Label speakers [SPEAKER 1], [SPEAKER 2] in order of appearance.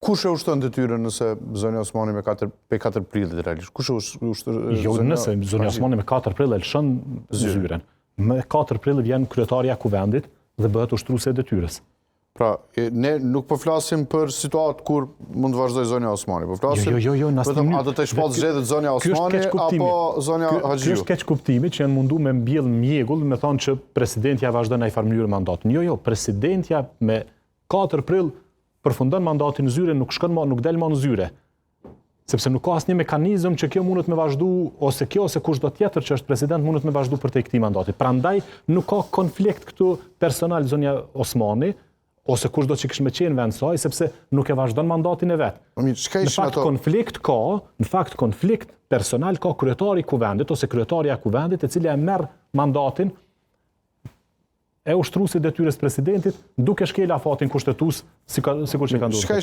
[SPEAKER 1] Kush e ushtron detyrën nëse zonja Osmani me 4 pe 4 prillit realisht? Kush e ushtron?
[SPEAKER 2] Jo, nëse zonja Osmani me 4 prill e lëshon zyrën. Me 4 prill vjen kryetarja e Kuvendit dhe bëhet ushtruese e detyrës.
[SPEAKER 1] Pra, ne nuk po flasim për situatë kur mund të vazhdojë zonja Osmani, po flasim
[SPEAKER 2] Jo, jo, jo, jo,
[SPEAKER 1] vetëm a do të shpallë zgjedhjet zonja Osmani apo zonja Haxhiu.
[SPEAKER 2] Ky është keqkuptimi që janë mundu me mbjell mjegull, me thonë që presidentja vazhdon në një farë mënyrë mandatin. Jo, jo, presidentja me 4 prill përfundon mandatin në zyre, nuk shkon më, nuk del më në zyre. Sepse nuk ka asnjë mekanizëm që kjo mundet me vazhdu, ose kjo, ose kushdo tjetër që është president mundet me vazhdu përtej këtij mandati. Prandaj, nuk ka konflikt këtu personal zonja Osmani, ose kushdo që kish me qenë vend saj, sepse nuk e vazhdon mandatin e vet.
[SPEAKER 1] Po mirë, çka
[SPEAKER 2] Në fakt, ato? konflikt ka, në fakt konflikt personal ka kryetari i kuvendit, ose kryetarja e kuvendit, e cila e merr mandatin e ushtruesit detyrës presidentit duke shkel afatin kushtetues sikur që ka ndodhur.